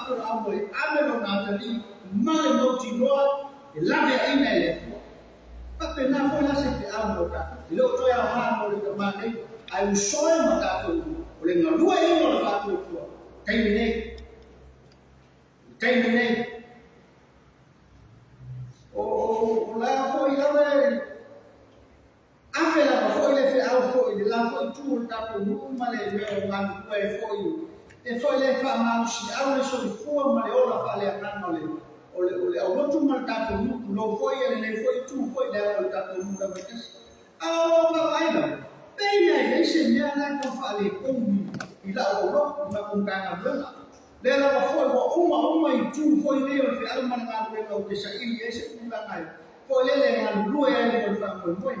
o Aperahama e ave lona atalii ma le mautinoa e laveaina e le Atua. Faapena foi la se feau mo tatou. E le o toe aoga mo le tama nei, ae usoe ma tatou o le galueaiina o le faatuatua taimi nei. Le taimi nei. O, o, o la foi lava e afe lava foi le feau foi le la foi itu o le tatou nuu ma le mea o galulue ai foi e foi le faamalosiau le soifua ma le ola faaleagaga o le o le, o le aulotu ma le tatou nuu, tulou foi e lenei foi itu foi leaga o le tatou nuu lava e tasi. A o lou vaavaai lava, pei lava e leai se mea la e tau faaletonu i lau aulotu i matou Matagaluega. Lea lava foi ua uma uma itu foi nei o le feau ma le galuega ou te saili ai se tulaga e foi lele e galulue ai mo le faamoemoe.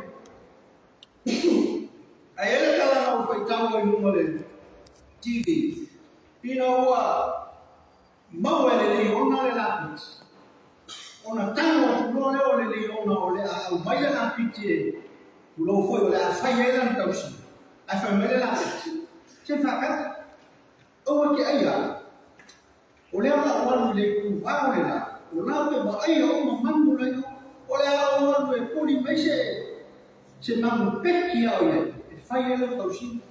Ae i ai le tala na ou faitau ai i luga o le TV, ina ua Maua e le liona le lapiti. Ona tago atu loa lea o le liona o le a aumai le lapiti e tulou foi o le a fai ai lana tausiga, ae fai mai le lapiti, Se faakata, aua e te aia au. O lea o le a ou alu i le ituvao le la, o la ou te vaaia uma manu la i o, o le a ou alu e puli mai se se manu peki a o i ai, e fai ai lau tausiga.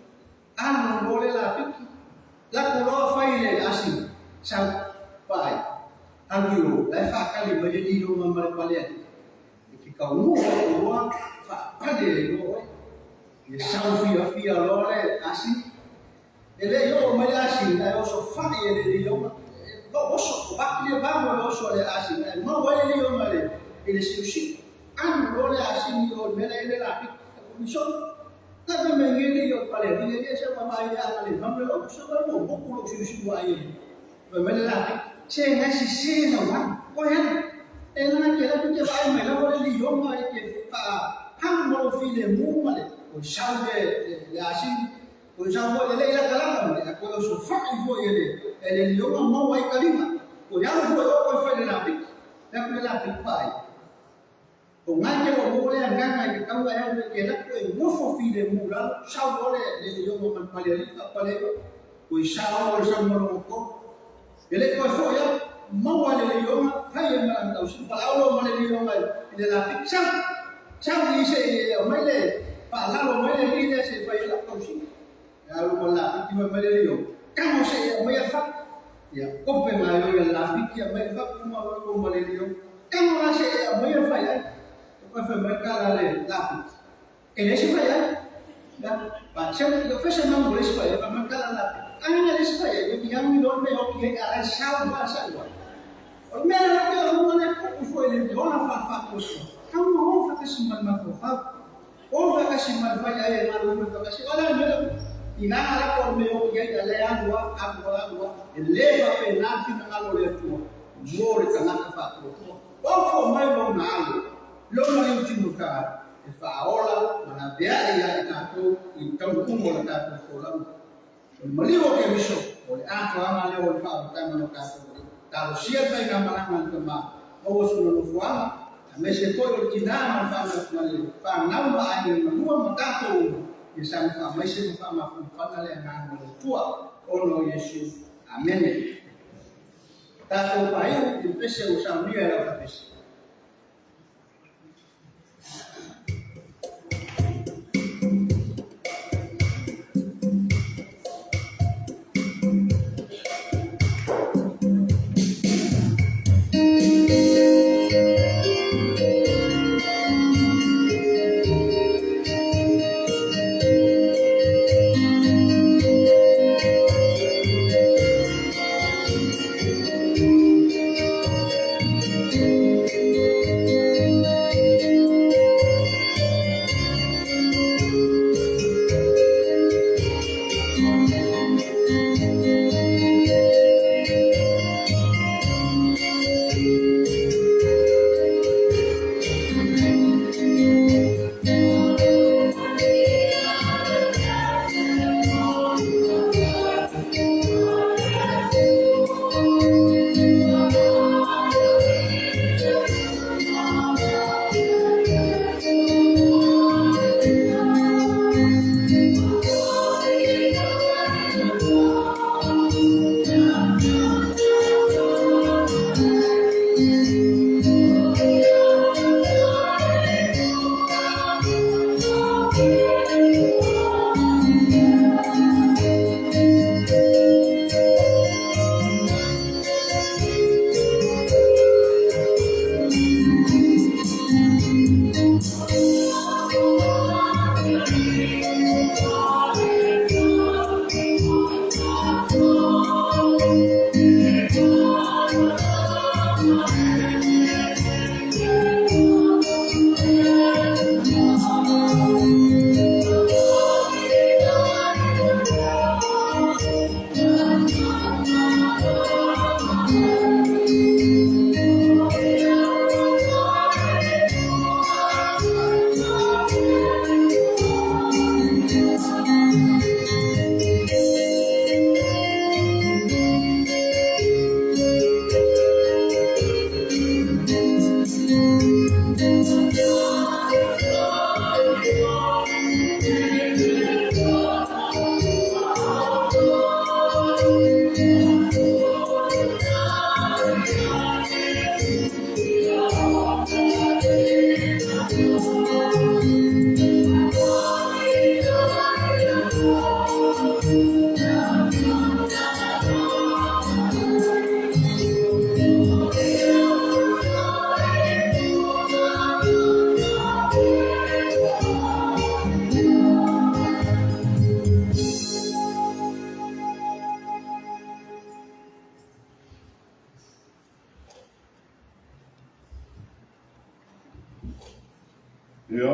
Alu loa le lapiki, lako loa fai le asina, sau, paai, alu i o, la e faatali mai le liloga ma le pale alii. E te taunuu atu loa, faapale ai loa oe. Ia sau fiafia loa le asina. E le i oo mai le asina, ae oso fai e le liloga. E oso, vaki le vamo le oso a le asina, ae maua ai le liloga i le siusiu. Alu loa le asini i o i le mea la e i ai le lapiki, Komisona. Lave mai nei le o pale ali e se ma mai a le manu o so ba mo mo ko siu siu ai e ba mai la se ngai si se na wa ko ya e na ke la ke ba mai la le li yo ma e ke fa hang mo fi le mu ma le ko sa le le asin ko sa mo le le la kala ma le ko so fa i fo e le e le li yo ma mo ai kalima ko ya fo o ko fa le la pi la ko la pi pa ai O ngai ke o mo le agaga i ke taua e au e ke laku e nofo filemu lalo, sau loa le le ioga ma le pale alii ka pale ai ko i sao o le sau ma longa ko. E le toe foi au, maua le le ioga, fai e ma lana tausi, palau loa ma le le ioga i le lapiki, sau, sau i se i e aumai le faalalo mai le alii lea se i fai ai lau tausi. E alu ma le lapiki fai mai le le ioga, tago se i aumai le fatu. Ia, kope mai le lapiki aumai le fatu ma loa ma le le ioga. Tago la se i aumai le fai ai. O koe fai mai kala le lapiki. E leai se fai ai. Ya, ba se le fai se mangu le se fai ai, ba mai kala lapiki. Ai na le se fai ai, ki hangi lo me o ki ai ara sau ba sa ua. O le mea la ke o lunga le kuku foi le ona fa fa ko so. Kau o fa ka si mal ma fo fa. O fakasi ma le fai ai e galulue fakasi. O le a le mea lea? Inā lako o le mea e oki ai, a lea alu a, alu a, alu a, e lē faapena le finagalo o le Atua mo le tagata faatuatua. Ofo mai lona alo, lona liutino ka e faaola ma laveai ia i tatou i le taunuuga o le tatou folauga. O le maliu o Keriso, o le atoaga lea o le faaolataga o tatou alii. Talosia le faigamalaga a le tama, maua sona nofoaga, aemaise foi o le tina ma le ma le fanau ma aiga e galua ma tatou uma, ia saga faamaise ma faamafanafana le agaga o le Atua, ona o Iesu. Amene. Tatou faaiu i le pese ua saunia e lau tapese. Ia,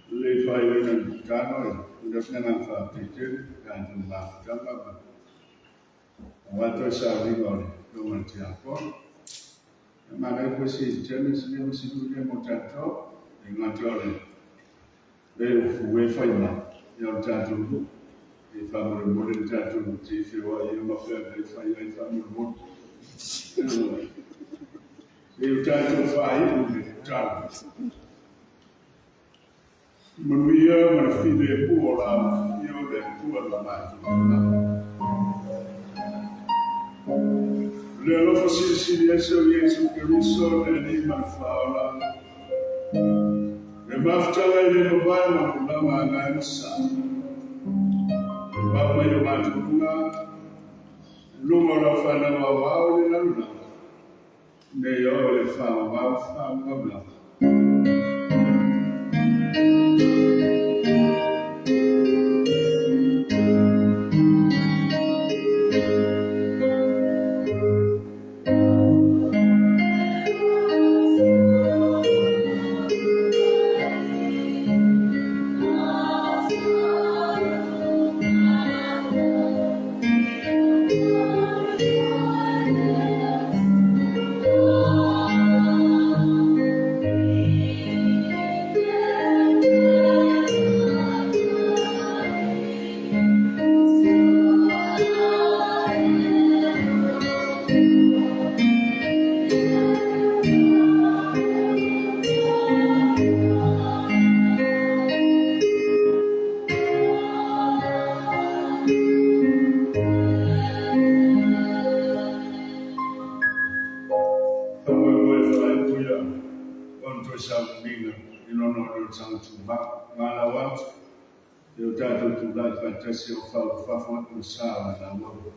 le faaiuina le tatalo e momoli atu le agaga faafetai tele i la outou mafutaga ma avatu ai sauniga o le Afioga i le Tiakono. E manaia foi si Janice lea ma si nuu lea mo tatou, e le gata o le le ua fue fai mai, ia o le tatou nuu. E faamolemole le tatou te feoai ai ma feagai fai ai faamolemole. E o tatou faaiu le tatalo. Manuia ma le filemu o la afifio le Atua ma matou Tama. Le alofa silisili ese o Iesu Keriso, le Alii ma le Faaola, le mafutaga e le mavae ma tulaga agae ma sa, e mau mai o matou luga, luga o lau fanau aoao i le lalolagi, nei oo i le faavavau faavavau lava. Faamoemoe faaiu ia ona toe sauniga i lona ole o le saga tumau. Malau atu e o tatou tulai faatasi o faaulufafo atu le sa o le lauau.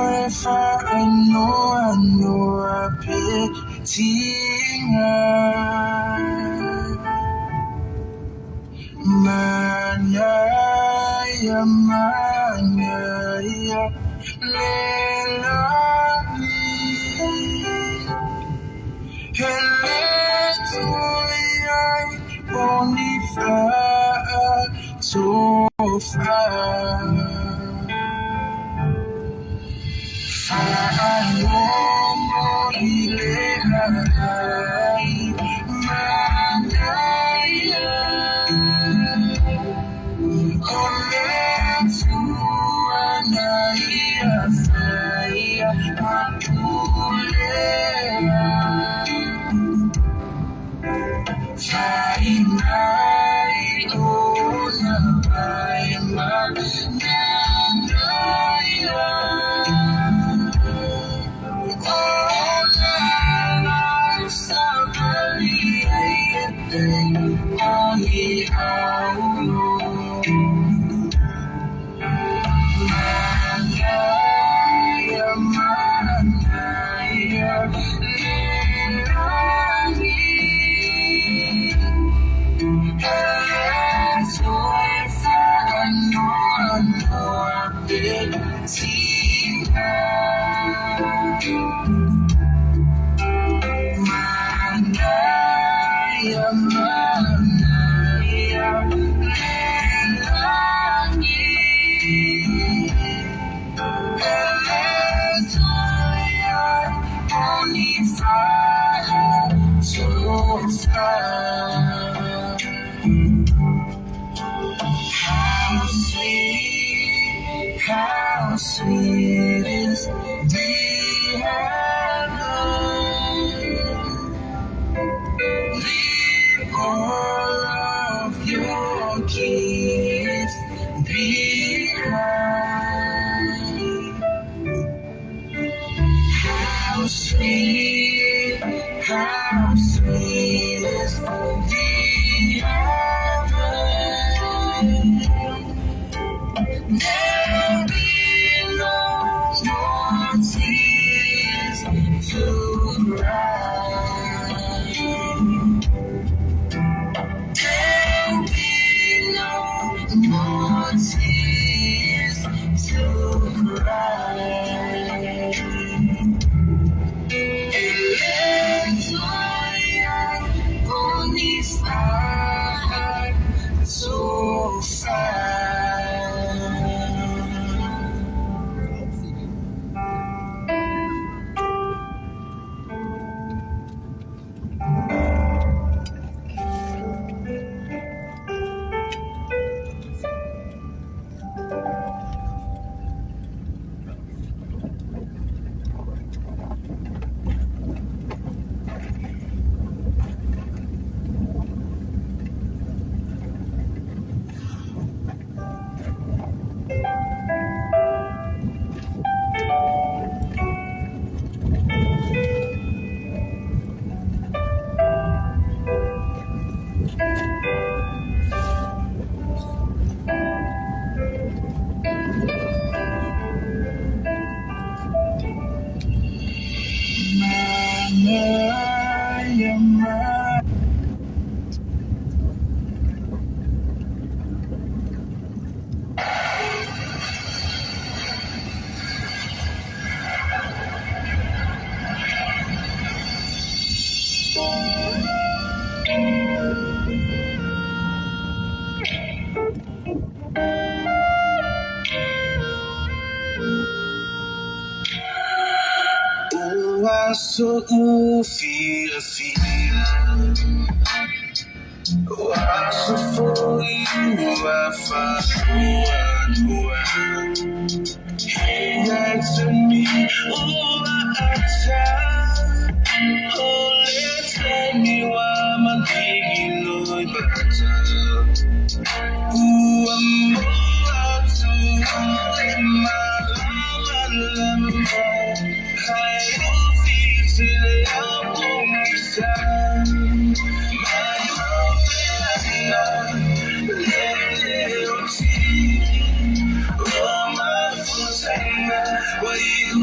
e whaanoanoa pe tinga. Manaia, manaia, lelani. Hele tui ai o ni whaatofa. Whaangongo i le ai manaia. O le tuana ia whaia mapulea. Whai mai o na mai mananaia. O na savali ai e te ahi aulo. Manaia, manaia, lelani. Hele toe whaanoanoa te tina. Manaia, manaia, lelani. Hele toe ai o ni whaatofa. How sweet is the heaven. Leave all of your gifts behind. How sweet is the heaven. There'll be no more tears to cry. There'll be no more tears to cry. Ele toi o ni whaatofa. Manaia, manaia. O aso u fia fia, o aso foi ua whaanoa. Hei te mi ua ata, o le taimi wa matigi loi bata. Ua moa atu le malama lama, hai ofi te le au pongisa. Mai o le le o ti, o mafutanga, wa iu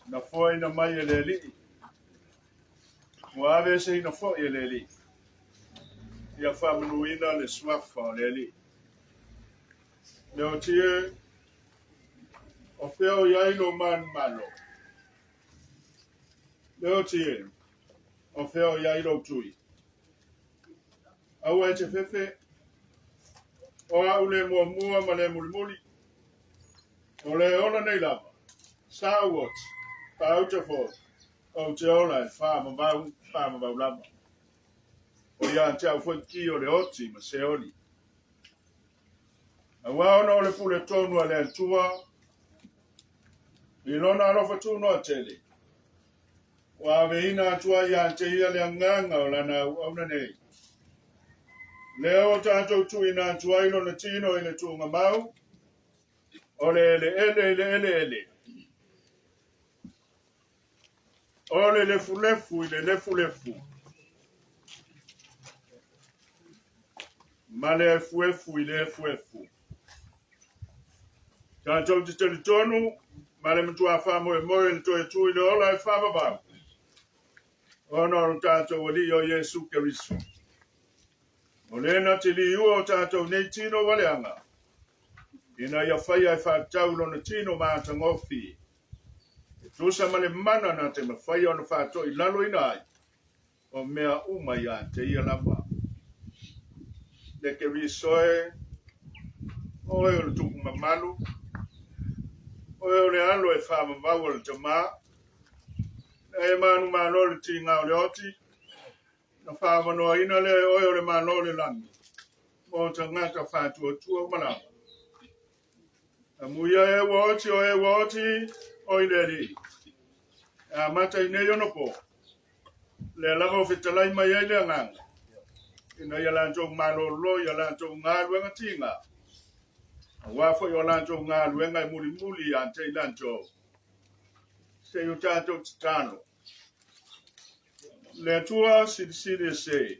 Na foi na mai e le alii. Ua ave se ina foi e le alii. Ia faamanuina le suafa o le alii. Le o tie, o fea o iai lo manumalo. Le o tie, o fea o iai lou tui. Aua e te fefe, o au le muamua ma le mulimuli, o le ola nei lava, sa ou oti, pa ou te foi, ou te ola e faavavau, faavavau lava. O ia te au foi ki o le oti ma seoli. Aua ona o le pule tonu a le Atua, i lona alofa tunoa tele, ua aveina atu ai ia te ia le agaga o lana auauna nei. Lea ua tatou tuuina atu ai lona tino i le tuugamau, o le eleele i le eleele, o le lefulefu i le lefulefu, ma le efuefu i le efuefu. Tatou te talitonu ma le matua faamoemoe i le toe tu i le ola e faavavau, ona o lo tatou Alii o Iesu Keriso. O le na te liua o tatou nei tino waleanga, ina ia whaia e whātau lona tino mātangofie. E tusa ma le mana na te mawhai ona whāto i lalo ina ai, o mea uma ia te ia lava. Le Keriso e, oe o le tupu mamalu, oe o le alo e whaamamau o le tamā, na e manu malo le tinga o le oti, na whaamanoaina le oe o le malo le langi, mo tangata whātuatua o malama. Amuia e ua oti o e ua oti o i le alii. A mata i nei ono po, le lava o fetalai mai ai le agaga, ina ia latou malolo ia latou galuega tiga, aua foi o latou galuega e mulimuli ia te i latou. Se i o tatou tatalo. Le Atua silisili ese.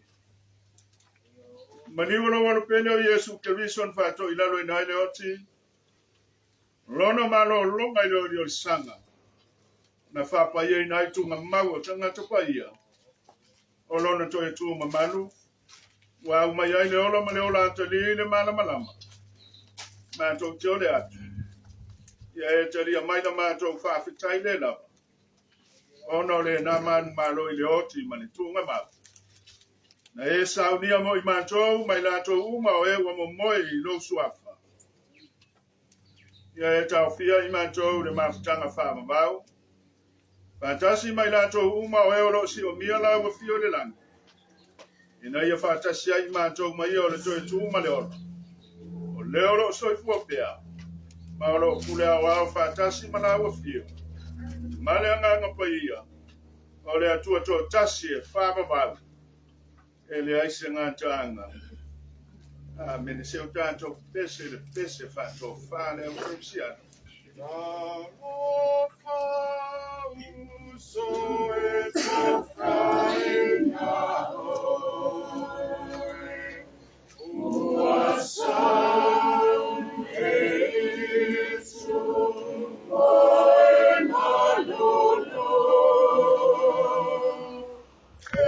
Maliu lou alopele o Iesu Keriso na faatoilaloina ai le oti, lona malologa i le oliolisaga, na faapaiaina ai tugamau o tagata paia, o lona toe tu mamalu, ua au mai ai le ola ma le ola atalii i le malamalama. Matou te ole atu, ia e talia mai la matou faafetai le lava, ona o le nā manu malo i le oti ma le tugamau. Na e saunia mo i matou mai latou uma o e ua momoe i lou suafa. Ia e taofia i matou le mafutaga faavavau, faatasi mai latou uma o e o loo siomia la ua fio i le lagi, ina ia faatasi ai i matou ma ia o le toe tu ma le ola. O lea o loo soifua pea, ma o loo pule aoao faatasi ma la ua fio. Ma le agaga paia, o le Atua toatasi e faavavau, e leai se gataaga. Amene. Se o tatou pese le pese faatofā le au kerisiano. Talofa uso e tofaina oe, ua sau Iesu oe malolo. E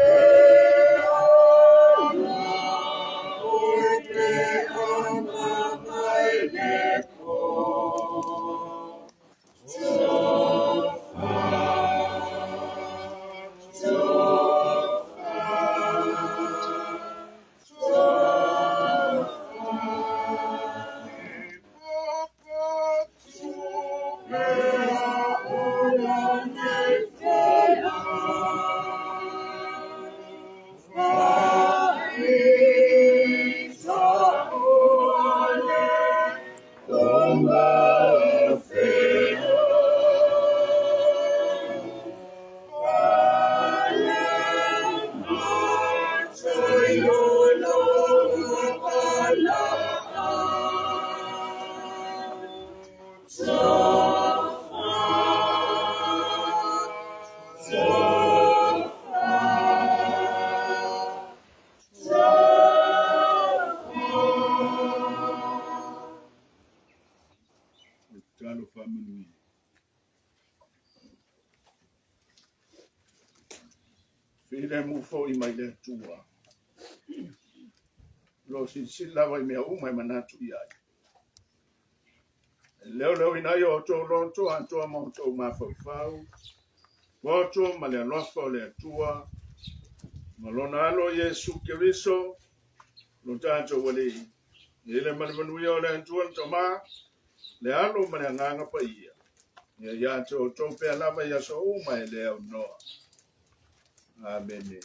ala oe te ama mai le po. Tofa, tofa, tofa. Mea ola nei fola. Faita ole tonga feo. Ale matoi lolo palaa. Tofa, tofa, tofa. Le tatalo faamanuia. Filemu foi mai le Atua. Lo silisili lava i mea uma e manatu i ai. E leoleoina ai o outou loto atoa ma outou mafaufau, poto ma le alofa o le Atua, ma lona alo Iesu Keriso, Lo tatou Alii, i le ma le manuia o le Atua le Tama, le Alo ma le Agaga Paia, ia ia te outou pea lava i aso uma e le aunoa. Amene.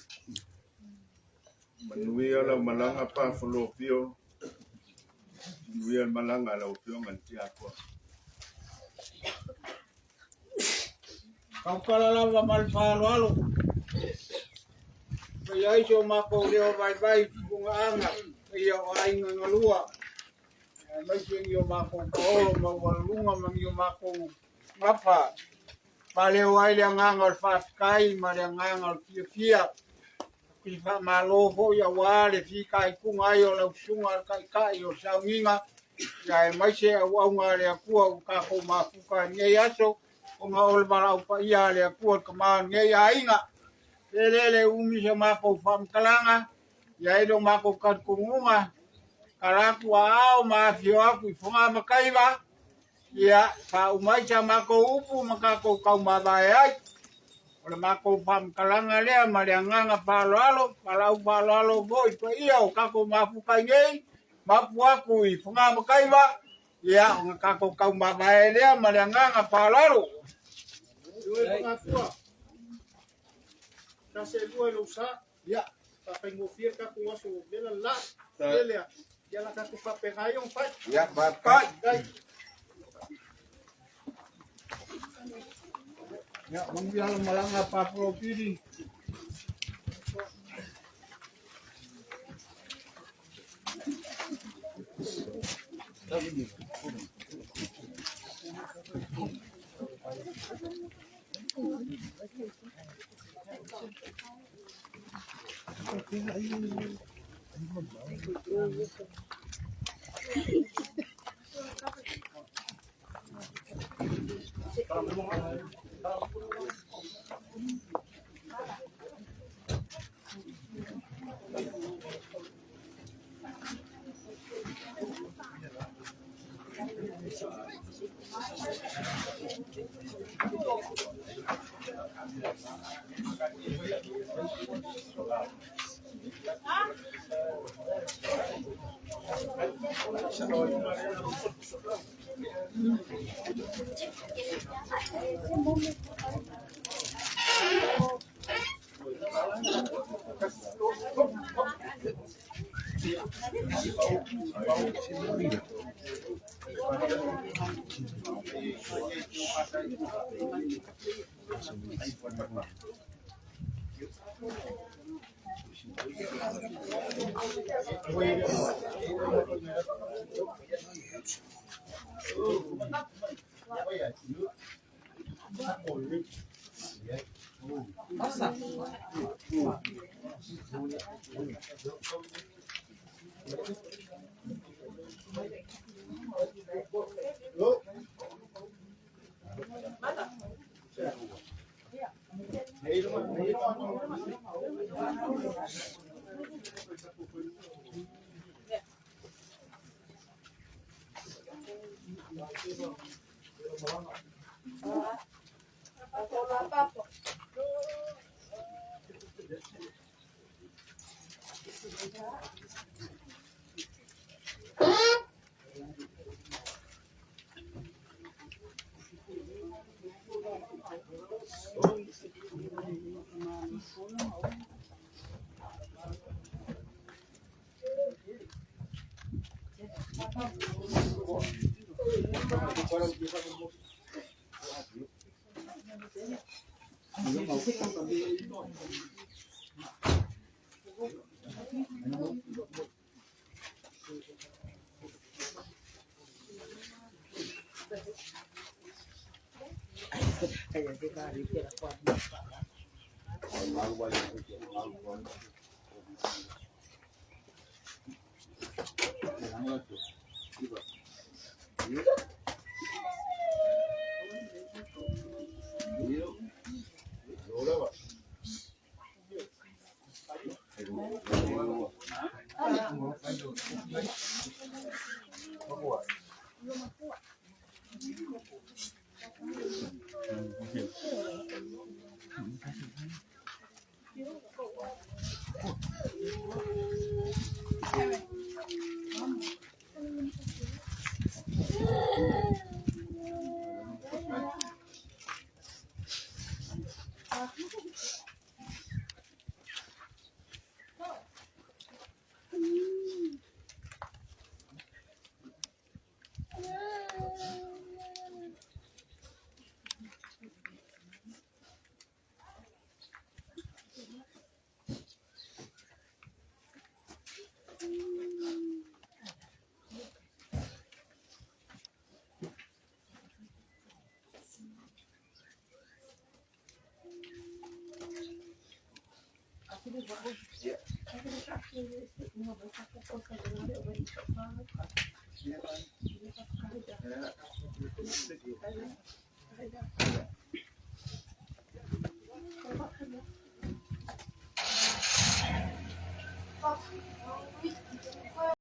Manuia lau malaga Pafalopio, manuia le malaga a lau Afioga i le Tiakono. Tautala lava ma le faaaloalo. Faia ai so matou leo vaivai i tupugaaga, paia o aiga galua, aemaise ni o matou paolo maualuluga ma ni o matou gafa. Faaleo ai le agaga o le faafetai ma le agaga o le fiafia. I faamalo foi aua le fitaituga ai o lau susuga le Taitai o le Sauniga, aemaise auauna a le Atua ua tatou mafuta i lenei aso, ona o le valaau paia a le Atua i le tama o lenei aiga. E le le umi sa matou faamatalaga, ia ai le matou talitonuga, tala atu aao ma afio atu i Fogaa ma Taiva, ia faauma ai sa matou upu ma tatou taumavae ai. O le matou faamatalaga lea ma le agaga faaaloalo, valaau faaaloalo foi paia o tatou mafuta i nei, mapu atu i Fogaa ma Taiva, ia ona tatou taumavae lea ma le agaga faaaloalo. Ia, faafaigofie le tatou aso vela la. Lea, ia la tatou faapena ai ona fai. Ia, faafetai. Ia, manuia le malaga Papalopili.